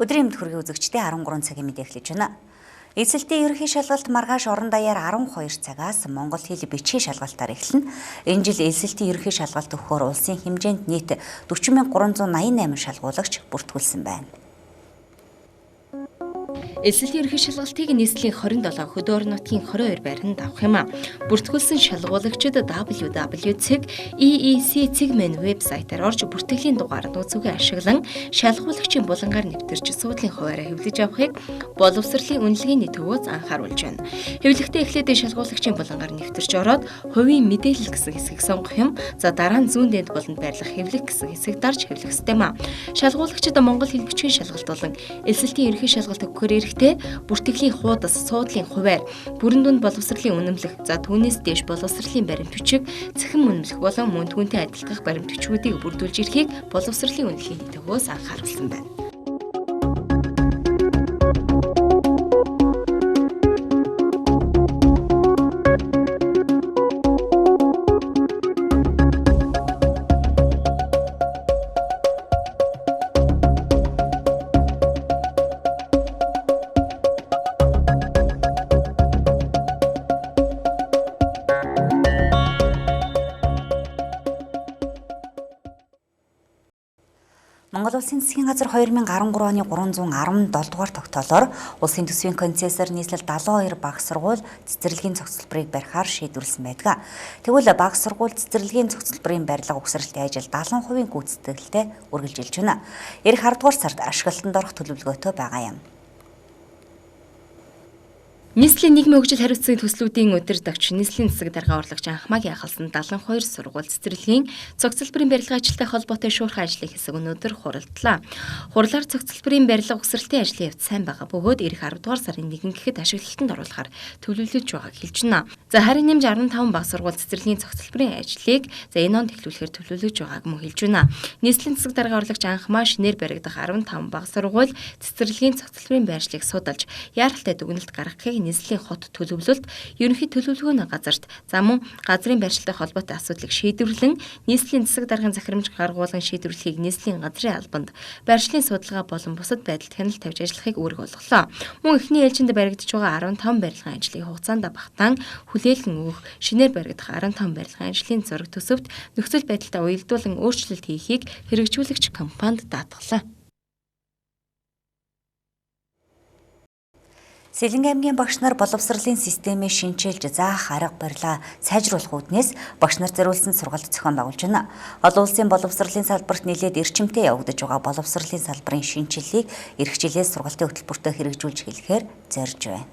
Өдрийн мэнд хүргэе үзэгчдээ, 13 цагийн мэдээ эхлэж байна. Эсэлтийн ерөнхий шалгалт маргааш орон даяар 12 цагаас монгол хэл бичгийн шалгалтаар эхэлнэ. Энэ жил элсэлтийн ерөнхий шалгалт өгөхөөр улсын хэмжээнд нийт 40,388 шалгуулагч бүртгүүлсэн байна. Элсэлтийн ерөнхий шалгалтыг нийслэлийн 27 хөдөө орон нутгийн 22 байранд авах юм а. Бүртгүүлсэн шалгуулагчид www.eec.mn вебсайтаар орж бүртгэлийн дугаар нууц үгээ ашиглан шалгуулагчийн булангаар нэвтэрч суудлын хуваараа хэвлэж авахыг боловсролын үнэлгээний төвөөс анхааруулж байна. Хэвлэхдээ эхлээд шалгуулагчийн булангаар нэвтэрч ороод хувийн мэдээлэл гэсэн хэсгийг сонгох юм. За, дараа нь зүүн дээд буланд байрлах хэвлэх гэсэн хэсэг дарж хэвлэх ёстой юм а. Шалгуулагчид монгол хэл бичгийн шалгалт болон элсэлтийн ерөнхий шалгалт өгөхөөр эрэхтэй бүртгэлийн хуудас, суудлын хуваарь, бүрэн дүнд боловсролын үнэмлэх, за түүнээс дээш боловсролын баримт бичиг, цахим үнэмлэх болон мөн түүнтэй адилтгах баримт бичгүүдийг бүрдүүлж ирэхийг боловсролын үнэлгээний төвөөс анхааруулсан байна. Монгол Улсын засгийн газар 2013 оны 317 дугаар тогтоолоор улсын төсвийн концессор нийслэл 72 баг сургууль цэцэрлэгийн зохицолборыг барихаар шийдвэрлэсэн байдаг. Тэгвэл баг сургууль цэцэрлэгийн зохицолборын барилга угсралтын ажил 70% гүйцэтгэлтэй үргэлжилж байна. Ирэх 10 дугаар сард ашиглалтанд орох төлөвлөгөөтэй байгаа юм. Нийслэлийн нийгмийн хөгжил хариуцлагын төслүүдийн удирдагч, нийслэлийн засаг даргын орлогч Анхмаагийн ахалсан 72 сургууль цэцэрлэгийн цогцлборын барилгын ажилтай холбоотой шуурхай ажлын хэсэг өнөөдөр хуралдлаа. Хурлаар цогцлборын барилга угсралтын ажлын явц сайн байгаа бөгөөд ирэх 10 дугаар сарын 1 гэхэд ашиглалтанд оруулахар төлөвлөж байгааг хэлж байна. За, харин нэмж 15 баг сургууль цэцэрлэгийн цогцлборын ажлыг за энэ онд эхлүүлэхээр төлөвлөж байгааг мөн хэлж байна. Нийслэлийн засаг даргын орлогч Анхмаа шинээр баригдах 15 баг сургууль цэцэрлэгийн цогцлборын байршлыг судалж яаралтай дүгнэлт гаргахыг нийслэлийн хот төлөвлөлт, ерөнхий төлөвлөгөөний газарт, за мөн газрын байршилтай холбоотой асуудлыг шийдвэрлэн нийслэлийн засаг даргын захирамж гаргуулгын шийдвэрлэхийг нийслэлийн газрын албанд байршлын судалгаа болон бусад байдалд хяналт тавьж ажиллахыг үүрэг болголоо. Мөн эхний ээлжинд баригдаж байгаа 15 барилгын ажлыг хугацаанд багтаан хүлээлгэн өгөх, шинээр баригдах 15 барилгын ажлын зураг төсөвт нөхцөл байдалтай уялдуулан өөрчлөлт хийхийг хэрэгжүүлэгч компанид даатгалаа. Сэлэнгэ аймгийн багш нар боловсролын системээ шинчилж заах арга барилаа сайжруулах үүднээс багш нар зориулсан сургалт зохион байгуулж байна. Олон улсын боловсролын салбарт нэлээд эрчимтэй явагдаж байгаа боловсролын салбарын шинэчлэлийг ирэх жилээс сургалтын хөтөлбөртөө хэрэгжүүлж эхлэхээр зорж байна.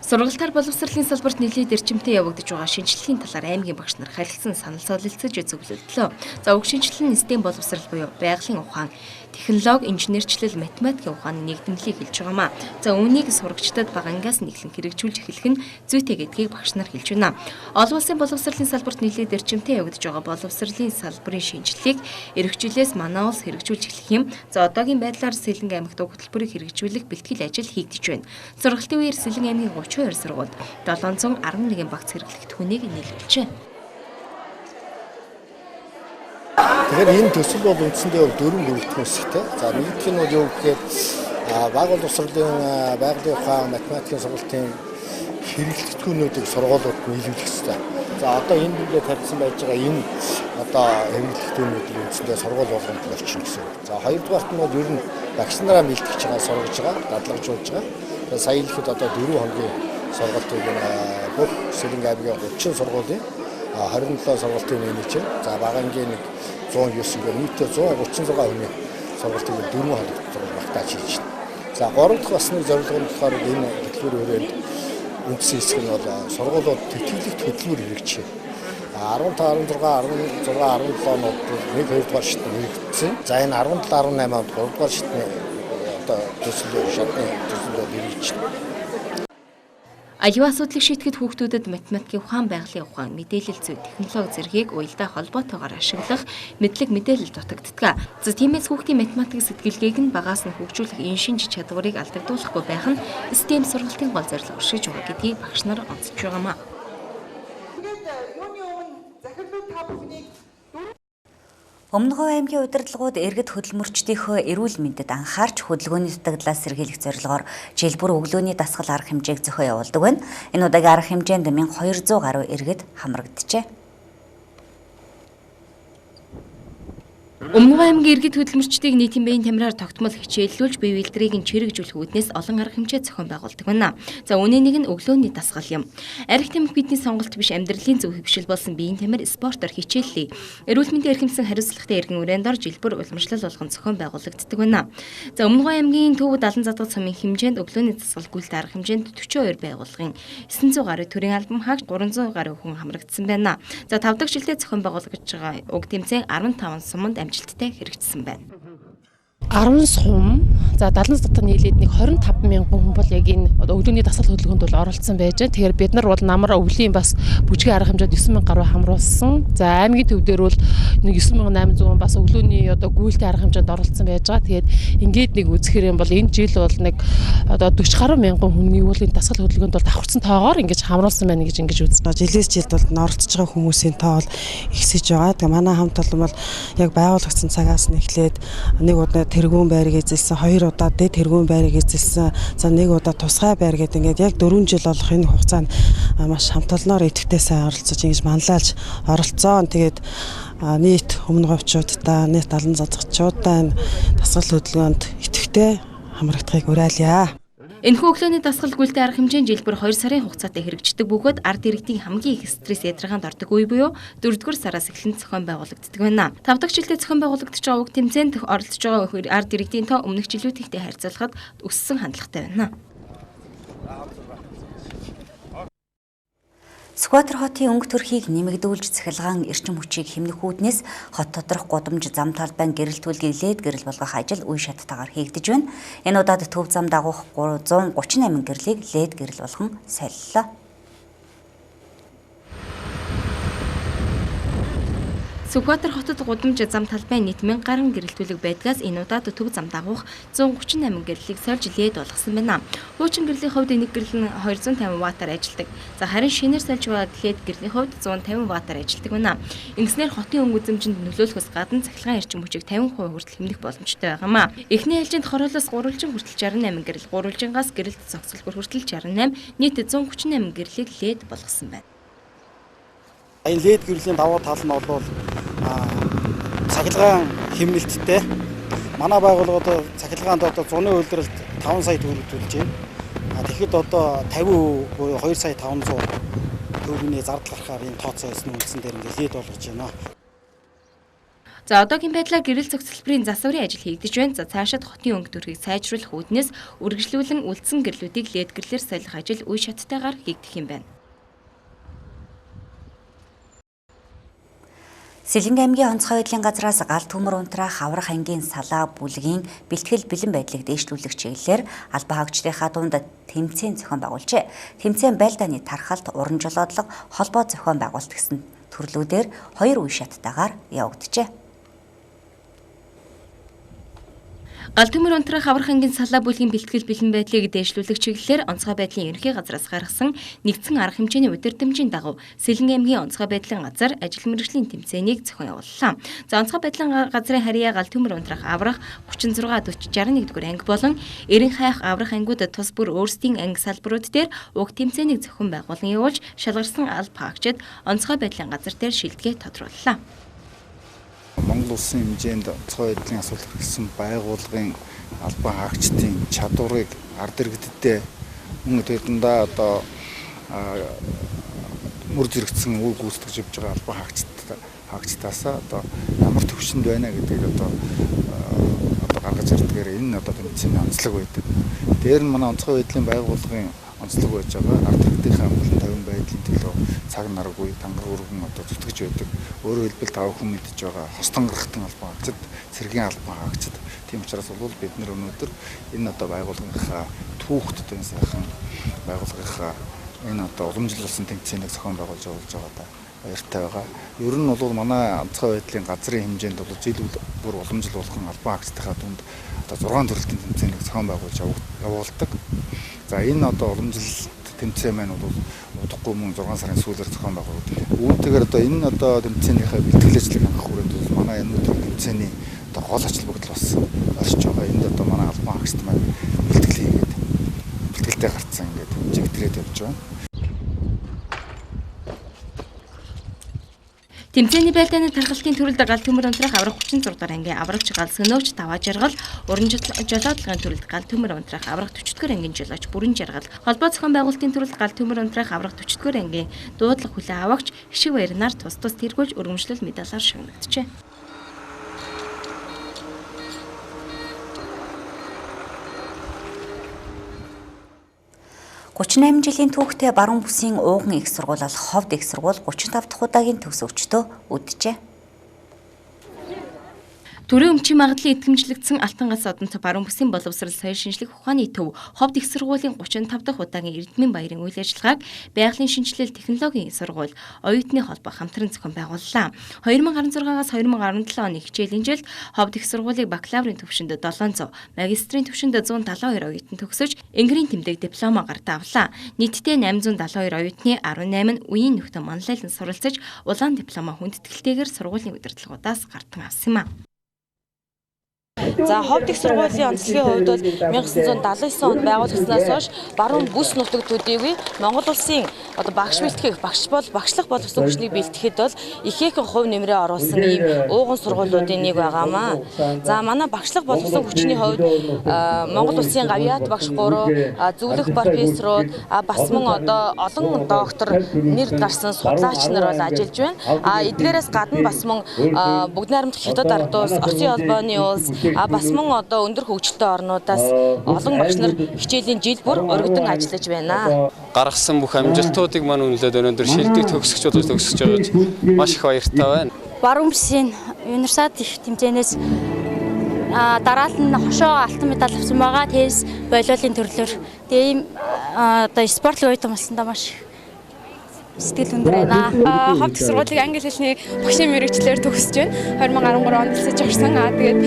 Сургалтаар боловсролын салбарт нэлээд эрчимтэй явагдаж байгаа шинэчлэлийн талаар аймгийн багш нар харилцан санал солилцож зөвлөлдлөө. За, уг шинэчлэл нь STEM боловсрол буюу байгалийн ухаан, технологи, инженерчлэл, математикийн ухааны нэгдэмлийг хэлж байгаамаа. За, үүнийг сурагчдад бага ангиас нэглэн хэрэгжүүлж эхлэх нь зүйтэй гэдгийг багш нар хэлж байна. Олон улсын боловсролын салбарт нэлээд эрчимтэй явагдаж байгаа боловсролын салбарын шинэчлэлийг ирэх жилээс манай улс хэрэгжүүлж эхлэх юм. За, одоогийн байдлаар Сэлэнгэ аймагт уг хөтөлбөрийг хэрэгжүүлэх бэлтгэл ажил хийгдэж байна. Сургалтын үеэр Сэлэнгэ аймгийн 32 сургуульд 711 багц хэрэглэгдэхүүнийг нийлүүлжээ. Тэгэхээр энэ төсөл бол үндсэндээ бол дөрвөн бүрэлдэхүүн хэсэгтэй. За, нэгдүгээр нь бол юу гэхээр бага боловсролын байгалийн ухаан, математикийн сургалтын хэрэглэгдэхүүнүүдийг сургуулиуд нийлүүлэх ёстой. За, одоо энэ бүлгээ тавьсан байж байгаа энэ одоо хэрэглэгдэхүүнүүдийг үндсэндээ сургууль болгонд л очино гэсэн үг. За, хоёрдугаарт нь бол ер нь багш нараа бэлтгэж байгаа, сургаж байгаа, дадлагжуулж байгаа. Тэгээ сая хэлэхэд одоо 4 хоногийн сургалтыг бүх Сэлэнгэ аймгийн 30 сургуулийн 27 сургалтын менежер, за бага ангийн нэг 109, ингээд нийтдээ 136 хүний сургалтыг 4 хоног дотор багтааж хийж байна. За, гурав дахь бас нэг зорилго нь болохоор энэ хөтөлбөрийн хүрээнд үндсэн хэсэг нь бол сургуулиуд тэтгэлэгт хөтөлбөр хэрэгжих. 15, 16, 16, 17 онд 1, 2 дугаар шатны хэрэгжсэн. За, энэ 17, 18 онд 3 дугаар шатны одоо төсөл, шатны төсөл хэрэгжиж байна. Аливаа асуудлыг шийдэхэд хүүхдүүдэд математикийн ухаан, байгалийн ухаан, мэдээлэл зүй, технологи зэргийг уялдаа холбоотойгоор ашиглах мэдлэг мэдээлэл дутагддаг. За, тиймээс хүүхдийн математик сэтгэлгээг нь багаас нь хөгжүүлэх энэ шинж чадварыг алдагдуулахгүй байх нь STEM сургалтын гол зорилго өшөж байгаа гэдгийг багш нар онцолж байгаамаа. Өмнө аймгийн удирдлагууд иргэд хөдөлмөрчдийнхөө эрүүл мэндэд анхаарч хөдөлгөөний дутагдлаас сэргийлэх зорилгоор жил бүр өглөөний дасгал арга хэмжээг зохион явуулдаг байна. Энэ удаагийн арга хэмжээнд 1200 гаруй иргэд хамрагджээ. Өмнө аймгийн иргэд хөдөлмөрчдийг нийтийн биеийн тамираар тогтмол хичээллүүлж бие бэлдрийг нь чирэгжүүлэх үүднээс олон арга хэмжээ зохион байгуулдаг байна. За үүний нэг нь өглөөний дасгал юм. Арх тамхи бидний сонголт биш амьдралын зөв хэвшил болсон биеийн тамир спортоор хичээллээ. Эрүүл мэндийн эрхэмсэн хариуцлагатай иргэн үрээнд ор жилбэр уламжлал болгон зохион байгуулагддаг байна. За Өмнө аймгийн Төв 70 задгал сумын хэмжээнд өглөөний дасгал гүйлт арга хэмжээнд 42 байгууллагын 900 гаруй төрийн албан хаагч 300 гаруй хүн хамрагдсан байна. За 5 дахь жилдээ зохион байгуулагдаж байгаа уг тэмцээн 15 суманд амжилттай хэрэгжсэн байна. 10 сум за 70 дотор нийлээд нэг 25 мянган хүн бол яг энэ өглөөний дасгал хөдөлгөөнд бол оролцсон байж байна. Тэгэхээр бид нар бол намар өвлийн бас бүжгийн арга хэмжээд 9 мянга гаруй хамруулсан. За аймгийн төв дээр бол нэг 9800 бас өглөөний одоо гүйлтийн арга хэмжээнд оролцсон байж байгаа. Тэгээд ингээд нэг үзэхэр юм бол энэ жил бол нэг одоо 40 гаруй мянган хүний бол энэ дасгал хөдөлгөөнд бол давхарцсан тоогоор ингэж хамруулсан байна гэж ингэж үзсэн. Жилээс жилд бол оролцож байгаа хүмүүсийн тоо бол ихсэж байгаа. Тэгээ манай хамт олон бол яг байгуулагдсан цагаас нь эхлээд нэг удаа тэргүүн байрыг эзэлсэн, 2 удаа дэд тэргүүн байрыг эзэлсэн, за нэг удаа тусгай байр гэдэг ингээд яг 4 жил болох энэ хугацаанд маш хамт олноор идэвхтэй сайн оролцож ингэж манлайлж оролцсон. Тэгээд нийт өмнө говьчуудаа, нийт 70 зазгачуудаа энэ дасгал хөдөлгөөнд идэвхтэй хамрагдахыг уриалъя. Энэхүү өглөөний дасгал гүйлтийн арга хэмжээнд жил бүр 2 сарын хугацаатай хэрэгждэг бөгөөд ард иргэдийн хамгийн их стресс ядаргаанд ордог үе буюу 4-р сараас эхлэн зохион байгуулагддаг байна. 5 дахь жилдээ зохион байгуулагдаж байгаа уг тэмцээнд оролцож байгаа ард иргэдийн тоо өмнөх жилүүдийнхтэй харьцуулахад өссөн хандлагатай байна. Сүхбаатар хотын өнгө төрхийг нэмэгдүүлж цахилгаан эрчим хүчийг хэмнэх үүднээс хот доторх гудамж зам талбайн гэрэл түлгийг лед гэрэл болгох ажил үе шаттайгаар хийгдэж байна. Энэ удаад төв зам дагуух 338 гэрлийг лед гэрэл болгон солилоо. Сүхбаатар хотод гудамж зам талбай нийт 1000 гаруй гэрэлтүүлэг байдгаас энэ удаад төв зам дагуух 138 гэрлийг сольж лед болгосон байна. Хуучин гэрлийн хувьд нэг гэрэл нь 250 ваттаар ажилладаг. За харин шинээр сольж байгаа лед гэрлийн хувьд 150 ваттаар ажилладаг байна. Ингэснээр хотын өнгө үзэмжинд нөлөөлөхөөс гадна цахилгаан эрчим хүчийг 50% хүртэл хэмнэх боломжтой байгаамаа. Эхний ээлжинд хороолоос гурвалжин хүртэл 68 гэрэл, гурвалжингаас гэрэлт зогсолгүй хүртэл 68, нийт 138 гэрлийг лед болгосон байна. Энэ лед гэрлийн давуу тал нь бол цахилгаан хэмнэлттэй. Манай байгууллага одоо цахилгаанд одоо зуны үйлдвэрлэлд 5 сая төгрөг төлж байна. Тэгэхэд одоо 50% буюу 2 сая 500 төгрөгийн зардал гарахаар энэ тооцоо хийсэн үндсэн дээр ингээд лед болгож байна. За одоогийн байдлаар гэрэл зохицлборын засварын ажил хийгдэж байна. За цаашид хотын өнгө төрхийг сайжруулах үүднээс үргэлжлүүлэн үлдсэн гэрлүүдийг лед гэрлээр солих ажил үе шаттайгаар хийгдэх юм байна. Сэлэнгэ аймгийн онцгой байдлын газраас гал төмөр унтраах аврах ангийн салаа бүлгийн бэлтгэл бэлэн байдлыг дээшлүүлэх чиглэлээр албан хаагчдынхаа дунд тэмцээн зохион байгуулжээ. Тэмцээн байлдааны тархалт, уран жолоодлого, холбоо зохион байгуулалт гэсэн төрлүүдээр 2 үе шаттайгаар явагджээ. Гал төмөр унтраах аврах ангийн салаа бүлгийн бэлтгэл бэлэн байдлыг дээшлүүлэх чиглэлээр онцгой байдлын ерөнхий газраас гаргасан нэгдсэн арга хэмжээний удирдамжийн дагуу Сэлэнгэ аймгийн онцгой байдлын газар ажил мэргэжлийн тэмцээнийг зохион явууллаа. За онцгой байдлын газрын харьяа гал төмөр унтраах аврах 36 40 61 дугаар анги болон 90 хайх аврах ангиуд тус бүр өөрсдийн анги салбарууд дээр уг тэмцээнийг зохион байгуулан явуулж шалгарсан алба хаагчид онцгой байдлын газар дээр шилдгээ тодрууллаа. Монгол улсын хэмжээнд онцгой байдлын асуудал хэрэгсэн байгууллагын албан хаагчдын чадварыг ард иргэдтэй мөн тэр дундаа одоо мөр зэрэгцсэн үр гүйцэтгэж явж байгаа албан хаагчдаасаа одоо ямар төвшөнд байна гэдгийг одоо гаргаж ирдгээр энэ одоо тэмцээний онцлог байдаг. Дээр нь манай онцгой байдлын байгууллагын онцлог байж байгаа ард иргэдийнхээ амгалан тайван байдлын төлөө цаг наргүй дангар өргөн одоо зүтгэж байдаг. Өөрөөр хэлбэл та бүхэн мэдж байгаа хостон гаргахтан албан хаагчид, цэргийн албан хаагчид. Тийм учраас бол бид нэр өнөөдөр энэ одоо байгууллагынхаа түүхт одоо энэ сайхан байгууллагынхаа энэ одоо уламжлалсан тэмцээнийг зохион байгуулж явуулж байгаадаа баяртай байгаа. Ер нь бол манай онцгой байдлын газрын хэмжээнд бол жил бүр уламжлал болгон албан хаагчдынхаа дунд одоо 6 төрөлтийн тэмцээнийг зохион байгуулж явуулдаг. За энэ одоо уламжлалт тэмцээн маань бол удахгүй мөн 6 сарын сүүлээр зохион байгуулагдана. Үүнтэйгээр одоо энэ одоо тэмцээнийхээ бэлтгэл ажлыг хангах хүрээнд бол манай Манай өнөөдрийн тэмцээний одоо гол ач холбогдол бас оршиж байгаа. Энд одоо манай албан хаагчид маань бэлтгэл хийгээд бэлтгэлтэй гарцсан ингээд хэмжээгтрээд явж байгаа. Тэмцээний байлдааны тархалтын төрөлд гал төмөр унтраах аврах 36 дугаар ангийн аврагч гал сөнөөч таваа жаргал, уран жолоодлогын төрөлд гал төмөр унтраах аврах 40 дугаар ангийн жолооч бүрэн жаргал, холбоо зохион байгуулалтын төрөлд гал төмөр унтраах аврах 40 дугаар ангийн дуудлага хүлээн аваагч Хишиг Баярнаар тус тус тэргүүлж өргөмжлөл медалаар шагнагджээ. 38 жилийн түүхтэй Баруун бүсийн ууган их сургууль бол Ховд их сургууль 35 дахь удаагийн төгс өвчтөө үджээ. Төрийн өмчийн магадлалын итгэмжлэгдсэн Алтан гац одонт Баруун бүсийн боловсрол соёл шинжлэх ухааны төв Ховд их сургуулийн 35 дахь удаагийн Эрдмийн баярын үйл ажиллагааг байгалийн шинжилэл технологийн сургууль оюутны холбоо хамтран зохион байгууллаа. 2016-аас 2017 оны хичээлийн жилд Ховд их сургуулийг бакалаврын түвшинд 700, магистрийн түвшинд 172 оюутан төгсөж энгэрийн тэмдэг дипломо гартаа авлаа. Нийтдээ 872 оюутны 18 нь үеийн нөхдөд манлайлан суралцаж улаан дипломо хүндэтгэлтэйгээр сургуулийн удирдлагуудаас гартан авсан юм а. За Ховд их сургуулийн онцлогийн хувьд бол 1979 онд байгуулагдсанаас хойш баруун бүс нутаг төдийгүй Монгол улсын одоо багш бэлтгэх, багш бол багшлах боловсон хүчнийг бэлтгэхэд бол ихээхэн хувь нэмрээ оруулсан ийм ууган сургуулиудын нэг байгаамаа. За манай багшлах боловсон хүчний хувьд Монгол улсын гавьяат багш 3, зөвлөх профессорууд, бас мөн одоо олон доктор нэр гарсан судлаач нар бол ажиллаж байна. А эдгээрээс гадна бас мөн бүгд найрамдах Хятад ард улс, Оросын холбооны улс, бас мөн одоо өндөр хөгжилтэй орнуудаас олон багш нар хичээлийн жил бүр өргөдөн ажиллаж байна. Гаргасан бүх амжилтуудыг маань үнэлээд өнөөдөр шилдэг төгсөгч болж төгсөж байгаа маш их баяртай байна. Баруун бүсийн университет их тэмцээнээс дараалал нь хошоо алтан медаль авсан байгаа. Теннис волейболын төрлөөр. Тэгээ ийм одоо спортлог оюутан болсондоо маш их сэтгэл өндөр байна. Ховд их сургуулийг англи хэлний багшийн мэргэжлээр төгсөж байна. 2013 онд элсэж орсон. Тэгээд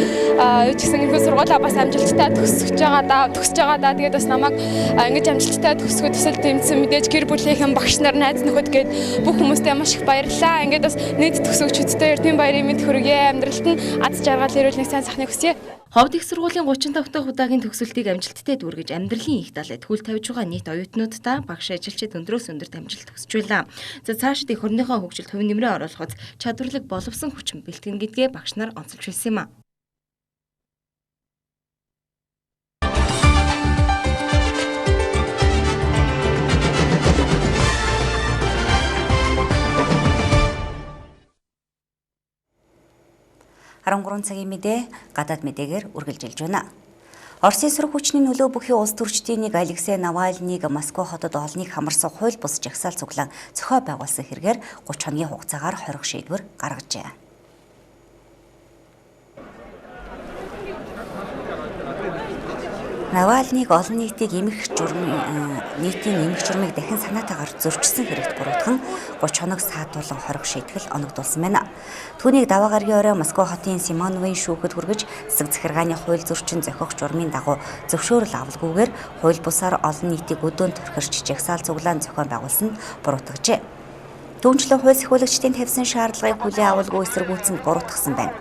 юу ч гэсэн энэхүү сургуулаа бас амжилттай төгсөж байгаа даа. Тэгээд бас намайг ингэж амжилттай төгсгөө төсөл дэмжсэн мэдээж гэр бүлийнхэн багш нар, найз нөхөд гээд бүх хүмүүстээ маш их баярлалаа. Ингээд бас нийт төгсөгчдөдөө Эрдмийн баярын мэнд хүргье. Амьдралд нь аз жаргал, эрүүл нэг сайн сайхныг хүсье. Ховд их сургуулийн 35 дахь удаагийн төгсөлтийг амжилттай дүүргэж амьдралын их далайд хөл тавьж байгаа нийт оюутнуудаа багш ажилчид өндрөөс өндөрт амжилт хүсэж байлаа. За цаашид эх орныхоо хөгжилд хувь нэмрээ оруулахад чадварлаг боловсон хүчин бэлтгэн гэдгээ багш нар онцолж хэлсэн юм а. 13 цагийн мэдээ гадаад мэдээгээр үргэлжилж байна. Оросын сөрөг хүчний нөлөө бүхий улс төрчдийн нэг Алексей Навальныг Москва хотод олныг хамарсан хууль бус жагсаал цуглаан зохио байгуулсан хэрэгээр 30 хоногийн хугацаагаар хорих шийдвэр гаргажээ. Навальныг олон нийтийг эмх журмын нийтийн эмх журмыг дахин санаатайгаар зөрчсөн хэрэгт буруутган 30 хоног саатуулан хорих шийтгэл оногдуулсан байна. Түүнийг даваа гарагийн орой Москва хотын Симоновын шүүхэд хүргэж засаг захиргааны хууль зөрчин зохих журмын дагуу зөвшөөрөл авалгүйгээр хууль бусаар олон нийтийг өдөөнд төрхөрч жагсаал цуглаан зохион байгуулсан буруутгажээ. Түүнчлэн хууль сахиулагчдын тавьсан шаардлагыг хүлээн авалгүй эсэргүүцсэнд буруутгасан байна.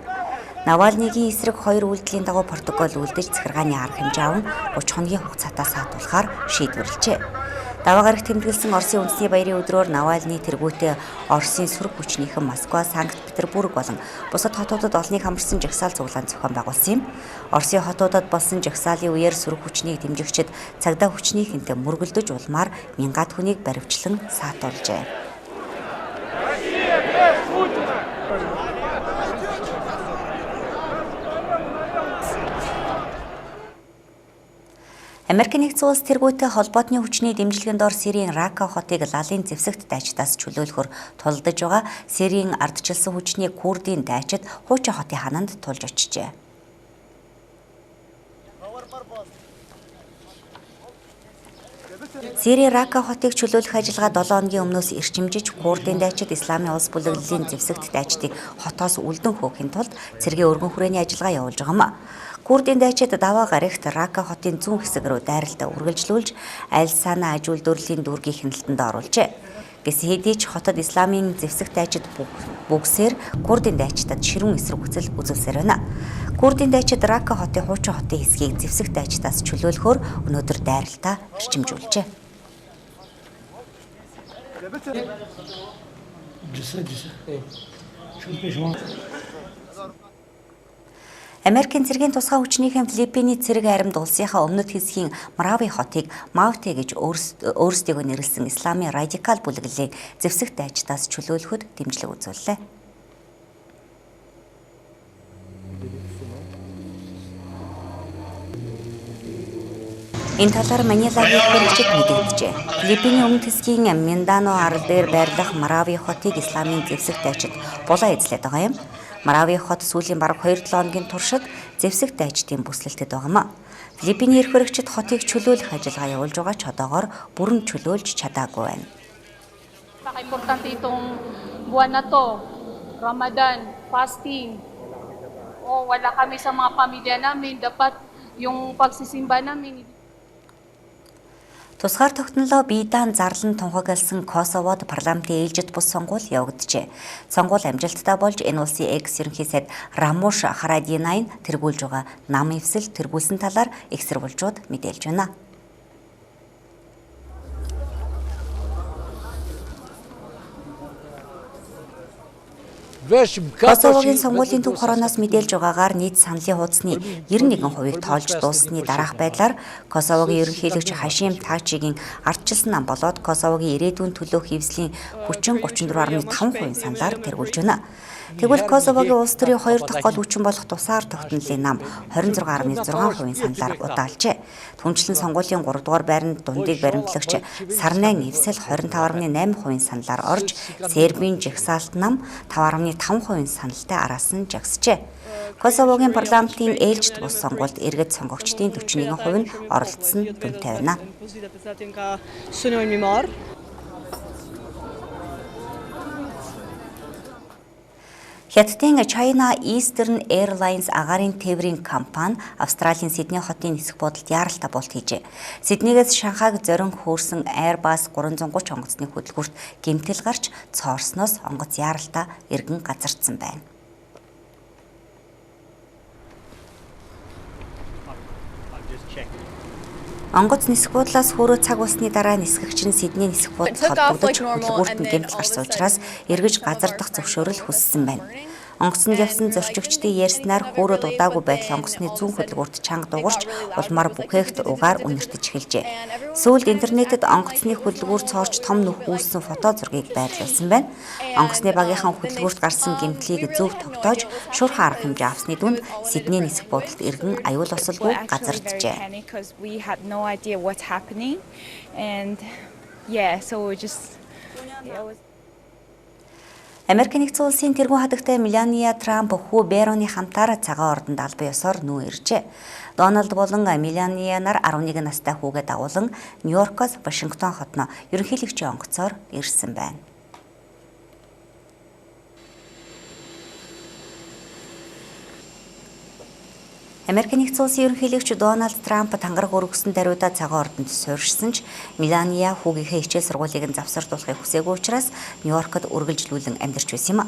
Навальныгийн эсрэг хоёр үйлдэлийн дагуу протокол үлдэж захиргааны арга хэмжээ аван 30 хоногийн хугацаатай саатуулахаар шийдвэрлэжээ. Даваа гарагт тэмдэглэсэн Оросын үндэсний баярын өдрөөр Навальны тэргүүтээ Оросын сөрөг хүчнийхэн Москва, Санкт Петербург болон бусад хотуудад олныг хамарсан жагсаал цуглаан зохион байгуулсан юм. Оросын хотуудад болсон жагсаалын үеэр сөрөг хүчнийг дэмжигчид цагдаа хүчнийхэнтэй мөргөлдөж улмаар мянгаад хүнийг баривчлан саатуулжээ. Америк нэгдсэн улс тэргүүтээ холбоотны хүчний дэмжлэгийн дор Сирийн Рака хотыг лалын зэвсэгт дайчдаас чөлөөлөхөөр тулалдаж байгаа Сирийн ардчилсан хүчний Курдын дайчид хуучин хотын хананд тулж очжээ. Сирийн Рака хотыг чөлөөлөх ажиллагаа 7 хоногийн өмнөөс эрчимжиж Курдын дайчид Исламын улс бүлэглэлийн зэвсэгт дайчдыг хотоос үлдэн хөөхийн тулд цэргийн өргөн хүрээний ажиллагаа явуулж байгаа юм. Курдын дайчид даваа гарагт Рака хотын зүүн хэсэг рүү дайралтаа үргэлжлүүлж аль сана аж үйлдвэрлэлийн дүүргийг хяналтанд оруулжээ. Гэсэн хэдий ч хотод исламын зэвсэг дайчид бүгсээр Курдын дайчдад ширүүн эсэргүүцэл үзүүлсээр байна. Курдын дайчид Рака хотын хуучин хотын хэсгийг зэвсэг дайчдаас чөлөөлөхөөр өнөөдөр дайралтаа эрчимжүүлжээ. Америкийн цэргийн тусгай хүчнийхэн Филиппиний цэрэг аримд улсынхаа өмнөд хэсгийн Мрави хотыг Мавте гэж өөрсдийгөө нэрлэсэн исламын радикал бүлэглэлийн зэвсэг дайчдаас чөлөөлөхөд дэмжлэг үзүүллээ. Энэ талаар Манилагийн хэрэгчид мэдэгджээ. Филиппиний өмнөд хэсгийн Миндано арал дээр байрлах Мрави хотыг исламын зэвсэг дайчид булаа эзлээд байгаа юм. Мрави хот сүүлийн бараг 2-7 хоногийн туршид зэвсэг дайчдын бүслэлтэд байгаа юм. Филиппиний эрх баригчид хотыг чөлөөлөх ажиллагаа явуулж байгаа ч одоогоор бүрэн чөлөөлж чадаагүй байна. Importante itong buwan na to, Ramadan, fasting. O wala kami sa mga pamilya namin, dapat yung pagsisimba namin. Тусгаар тогтнолоо бие даан зарлан тунхагласан Косовод парламентын ээлжит бус сонгуул явагджээ. Сонгуул амжилттай болж энэ улсын экс ерөнхий сайд Рамуш Харадинайн тэргүүлж байгаа нам эвсэл тэргүүлсэн талаар их сурвалжууд мэдээлж байна. Косовогийн сонгуулийн төв хорооноос мэдээлж байгаагаар нийт саналын хуудасны 91%-ийг тоолж дууссаны дараах байдлаар Косовогийн ерөнхийлөгч Хашим Тачигийн ардчилсан нам болоод Косовогийн ирээдүйн төлөөх эвслийн хүчин 34.5% саналаар тэргүүлж байна. Тэгвэл Косовогийн улс төрийн хоёр дахь гол хүчин болох тусгаар тогтнолын нам 26.6% саналаар удаалжээ. Түнчлэн сонгуулийн 3 дугаар байранд дундыг баримтлагч Сарнайн эвсэл 25.8% саналаар орж Сербийн жагсаалт нам 5.5% саналтай араас нь жагсжээ. Косовогийн парламентын ээлжит бус сонгуульд иргэд сонгогчдын 41% нь оролцсон дүнтэй байна. Хятадын China Eastern Airlines агаарын тээврийн компани Австралийн Сидней хотын нисэх буудалд яаралтай булт хийжээ. Сиднейгээс Шанхайг зорин хөөрсөн Airbus 330 онгоцны хөдөлгүүрт гэмтэл гарч цоорсноос онгоц яаралтай эргэн газардсан байна. Онгоц нисэх буудлаас хөөрөө цаг усны дараа нисгэгч нь Сидней нисэх буудал холбогдож хөдөлгүүрт нь гэмтэл гарсан учраас эргэж газардах зөвшөөрөл хүссэн байна. Онгоцонд явсан зорчигчдын ярьснаар хөөрөөд удаагүй байдал онгоцны зүүн хөдөлгүүрт чанга дугарч улмаар бүхээгт угаар үнэртэж эхэлжээ. Сүүлд интернетэд онгоцны хөдөлгүүр цоорч том нүх үүссэн фото зургийг байрлуулсан байна. Онгоцны багийнхан хөдөлгүүрт гарсан гэмтлийг зөв тогтоож шуурхай арга хэмжээ авсны дүнд Сидней нисэх буудалд эргэн аюул осолгүй газарджээ. Америк нэгдсэн улсын тэргүүн хадагтай Мелания Трамп хүү Бэроны хамтаар цагаан ордонд албан ёсоор нүү иржээ. Дональд болон Мелания нар 11 настай хүүгээ дагуулan Нью-Йоркоос Вашингтон хотноо ерөнхийлөгчийн онгоцоор ирсэн байна. Америк нэгдсэн улсын ерөнхийлөгч Дональд Трамп тангараг өргөсөн даруйдаа цагаан ордонд суурьшсан ч Мелания хүүгийнхээ хичээл сургуулийг нь завсардуулахыг хүсээгүй учраас Нью-Йоркод үргэлжлүүлэн амьдарч байсан юм.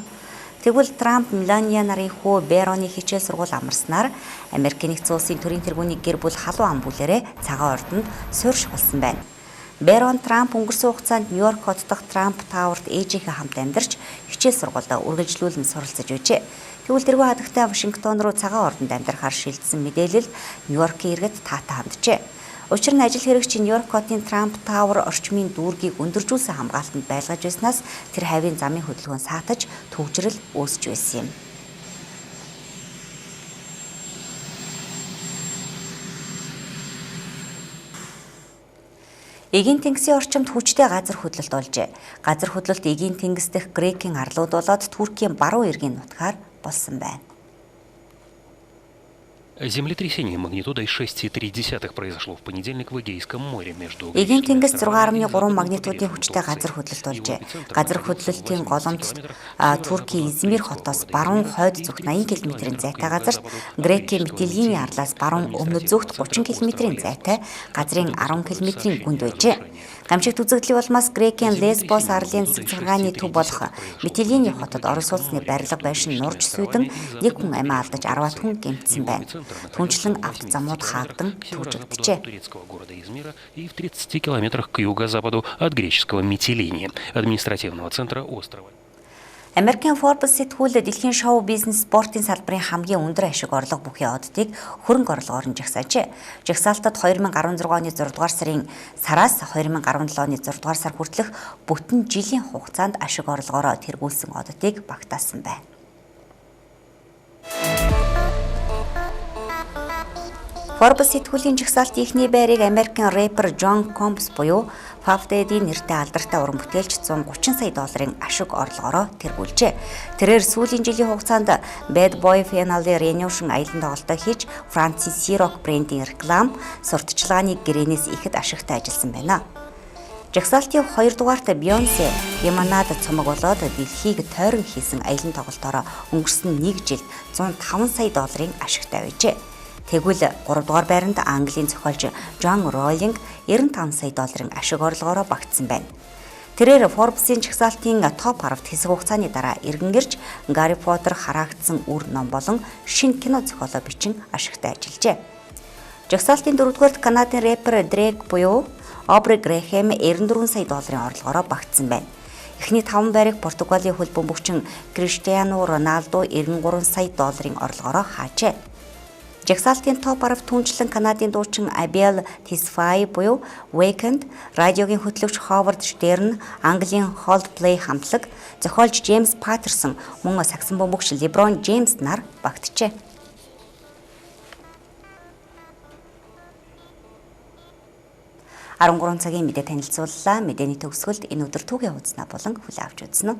Тэгвэл Трамп Мелания нарын хүү Бэроны хичээл сургууль амарснаар Америк нэгдсэн улсын төрийн тэргүүний гэр бүл халуун ам бүлэрээ цагаан ордонд суурьших болсон байна. Бэрон Трамп өнгөрсөн хугацаанд Нью-Йорк хот дахь Трамп Тауэрт ээжийнхээ хамт амьдарч хичээл сургуульдаа үргэлжлүүлэн суралцаж байжээ. Тэгвэл тэргүүн хадагтай Вашингтон руу цагаан ордонд амьдрахаар шилжсэн мэдээлэл Нью-Йоркийн иргэд таатай ханджээ. Учир нь ажил хэрэгч Нью-Йорк хотын Трамп Тауэр орчмын дүүргийг өндөржүүлсэн хамгаалтанд байлгаж байснаас тэр хавийн замын хөдөлгөөн саатаж түгжрэл үүсэж байсан юм. Эгийн тэнгисийн орчимд хүчтэй газар хөдлөлт болжээ. Газар хөдлөлт Эгийн тэнгис дэх Грекийн арлууд болоод Туркийн баруун эргийн нутгаар болсон байна. Землетрясение магнитудой 6,3 произошло в понедельник в Эгейском море между Эгийн тэнгис 6.3 магнитудын хүчтэй газар хөдлөлт болжээ. Газар хөдлөлтийн голомт Туркийн Измир хотоос баруун хойд зүгт 80 км-ийн зайтай газарт, Грекийн Митилини арлаас баруун өмнөд зүгт 30 км-ийн зайтай газрын 10 км-ийн гүнд байжээ. Гамшигт үзэгдлийн улмаас Грекийн Лесбос арлын цэцэргааны төв болох Митилини хотод орон сууцны барилга байшин нурж сүйдэн нэг хүн амиа алдаж 10 хүн гэмтсэн байна. Түнчлэн авто замууд хаагдан түгжигджээ. Турецкого города Измира и в 30 километрах к юго-западу от греческого Митилини, административного центра острова. Америкийн Forbes сэтгүүл дэлхийн шоу бизнес спортын салбарын хамгийн өндөр ашиг орлого бүхий оддыг хөрөнгө орлогоор нь жагсаажээ. Жагсаалтад 2016 оны 6 дугаар сарын сараас 2017 оны 6 дугаар сар хүртэлх бүтэн жилийн хугацаанд ашиг орлогоороо тэргүүлсэн оддыг багтаасан байна. Forbes сэтгүүлийн жагсаалт эхний байрыг Америкийн рэпер Джон Комбс буюу Puff Daddy нэртэй алдартай уран бүтээлч 130 сая долларын ашиг орлогоороо тэргүүлжээ. Тэрээр сүүлийн жилийн хугацаанд Bad Boy Finale Reunion аялан тоглолтоо хийж Францын Ciroc брендийн реклам, сурталчилгааны гэрээнээс ихэд ашигтай ажилласан байна. Жагсаалтын 2 дугаарт Beyoncé Lemonade цомог болоод дэлхийг тойрон хийсэн аялан тоглолтоороо өнгөрсөн нэг жилд 105 сая долларын ашигтай байжээ. Тэгвэл 3 дугаар байранд Английн зохиолч Джон Роллинг 95 сая долларын ашиг орлогоороо багтсан байна. Тэрээр Forbes-ийн жагсаалтын топ 10-т хэсэг хугацааны дараа эргэн ирж Гарри Поттер хараагдсан үр ном болон шинэ кино зохиолоо бичин ашигтай ажиллажээ. Жагсаалтын 4-р Канадын рэпер Дрейк буюу Обри Грэхэм 94 сая долларын орлогоороо багтсан байна. Эхний 5 байрыг Португалийн хөл бөмбөгчин Криштиану Роналду 93 сая долларын орлогоороо хаажээ. Жагсаалтын топ 10 түнчлэн Канадын дуучин Абел Тесфай буюу Weeknd, радиогийн хөтлөгч Ховард Штерн, Английн Coldplay хамтлаг, зохиолч Джеймс Паттерсон, мөн сагсан бөмбөгч Леброн Джеймс нар багтжээ. 13 цагийн мэдээ танилцууллаа. Мэдээний төгсгөлд энэ өдөр түүхийн хуудаснаа болон хүлээн авч үзнэ.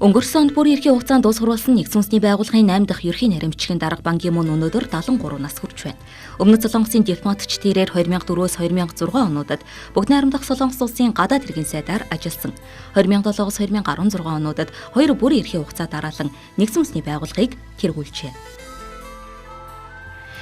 Өнгөрсөн онд бүр эрхийн хугацаанд улс хуруулсан нэгдсэн үндэсний байгууллагын 8 дахь ерхий наримчгийн дарга Бан Ги Мун өнөөдөр 73 нас хүрч байна. Өмнөд Солонгосын дипломатч тэрээр 2004-өөс 2006 онуудад Бүгд найрамдах Солонгос улсын гадаад хэргийн сайдаар ажилласан. 2007-оос 2016 онуудад хоёр бүр эрхийн хугацаа дараалан нэгдсэн үндэсний байгууллагыг тэргүүлжээ.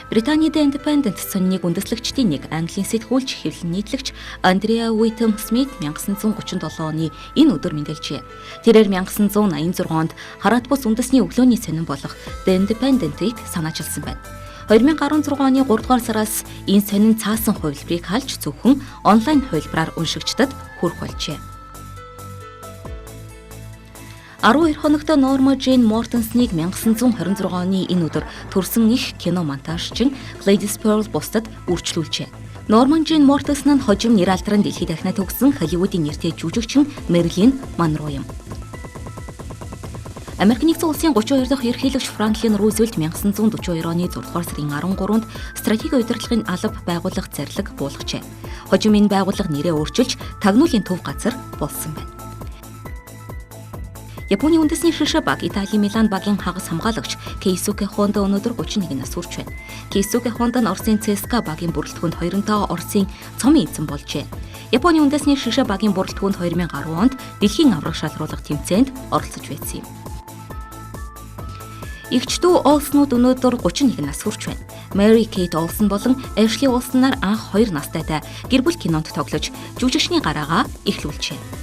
Британий The Independent сониныг үндэслэгчдийн нэг Английн сэтгүүлч, хэвлэл нийтлэгч Андреа Уитем Смит 1937 оны энэ өдөр мэндэлжээ. Тэрээр 1986 онд хараат бус үндэсний өглөөний сонин болох The Independent-ийг санаачилсан байна. 2016 оны 3 дугаар сараас энэ сонин цаасан хувилбарыг халж зөвхөн онлайн хувилбараар уншигчдад хүрэх болжээ. 12 хоногт Норма Джейн Мортенсныг 1926 оны энэ өдөр төрсэн их кино монтажчин Gladys Pearl бусдад үрчлүүлжээ. Норман Джейн Мортенсон нь хожим нэр алдран дэлхийд дахина төгссөн Холливуудын нэртэй жүжигчин Мэрилин Монро юм. Америк нэгдсэн улсын 32 дахь ерөнхийлөгч Франклин Рузвельт 1942 оны 6 дугаар сарын 13-нд стратегийн удирдлагын алба байгуулах зарлиг буулгажээ. Хожим энэ байгууллага нэрээ өөрчилж тагнуулын төв газар болсон байна. Японы үндэсний ширшээ баг Италийн Милан багийн хагас хамгаалагч Кейсуке Хонда өнөөдөр 31 нас хүрч байна. Кейсуке Хонда нь Оросын ЦСКА багийн бүрэлдэхүүнд 2-тоо Оросын цомын эзэн болжээ. Японы үндэсний ширшээ багийн бүрэлдэхүүнд 2010 онд дэлхийн аварга шалруулах тэмцээнд оролцож байсан юм. Эгч дүү Олснууд өнөөдөр 31 нас хүрч байна. Мэри Кейт Олсон болон Эшли Олсон нар анх 2 настайдаа гэр бүл кинонд тоглож жүжигчний гараагаа эхлүүлжээ.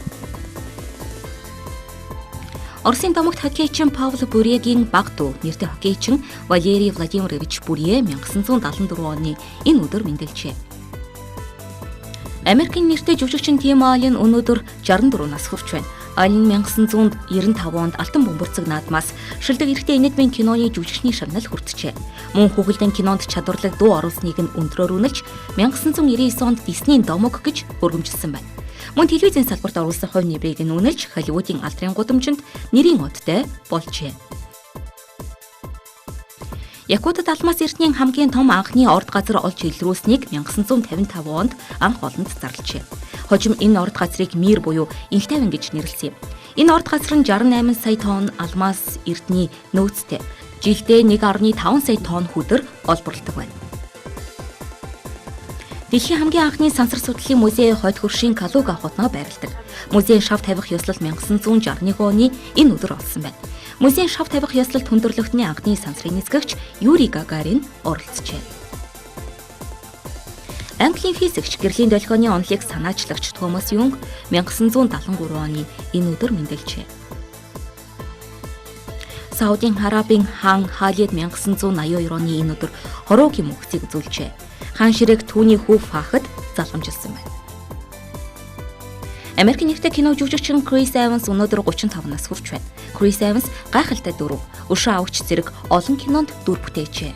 Оросын домогт хоккейчин Павел Бурьегийн баг дүү нэртэй хоккейчин Валерий Владимирович Бурье 1974 оны энэ өдөр мэндэлжээ. Америкийн нэртэй жүжигчин Тим Аллен өнөөдөр 64 нас хүрч байна. Аллен 1995 онд Алтан бөмбөрцөг наадмаас шилдэг эрэгтэй инэдмэн киноны жүжигчний шагнал хүртжээ. Мөн хүүхэлдэйн кинонд чадварлаг дуу оруулсныг нь өндрөөр үнэлж 1999 онд Диснейн домог гэж өргөмжилсөн байна. Мөн телевизийн салбарт оруулсан хувь нэмрийг нь үнэлж Холливуудын алдрын гудамжинд нэрийн одтой болжээ. Якутад алмаас эрдэнийн хамгийн том анхны орд газар олж илрүүлсэнийг 1955 онд анх олонд зарлажээ. Хожим энэ орд газрыг Мир буюу Инх тайван гэж нэрлэсэн юм. Энэ орд газар нь 68 сая тонн алмаас эрдний нөөцтэй. Жилдээ 1.5 сая тонн хүдэр олборлдог байна. Дэлхийн хамгийн анхны сансар судлалын музей хойд хөршийн Калуга хотноо байрладаг. Музейн шав тавих ёслол 1961 оны энэ өдөр олсон байна. Музейн шав тавих ёслолд хүндрэлтний анхны сансрын нисгэгч Юрий Гагарин оролцжээ. Английн физикч гэрлийн долгионы онолыг санаачлагч Томас Юнг 1973 оны энэ өдөр мэндэлжээ. Саудын Арабын хаан Халид 1982 оны энэ өдөр хороогийн мөхцийг үзүүлжээ. Хаан ширээг түүний хүү Фахад залгамжилсан байна. Америкийн нэртэй кино жүжигчин Крис Эванс өнөөдөр 35 нас хүрч байна. Крис Эванс гайхалтай дүрв, өшөө авагч зэрэг олон кинонд дүр бүтээжээ.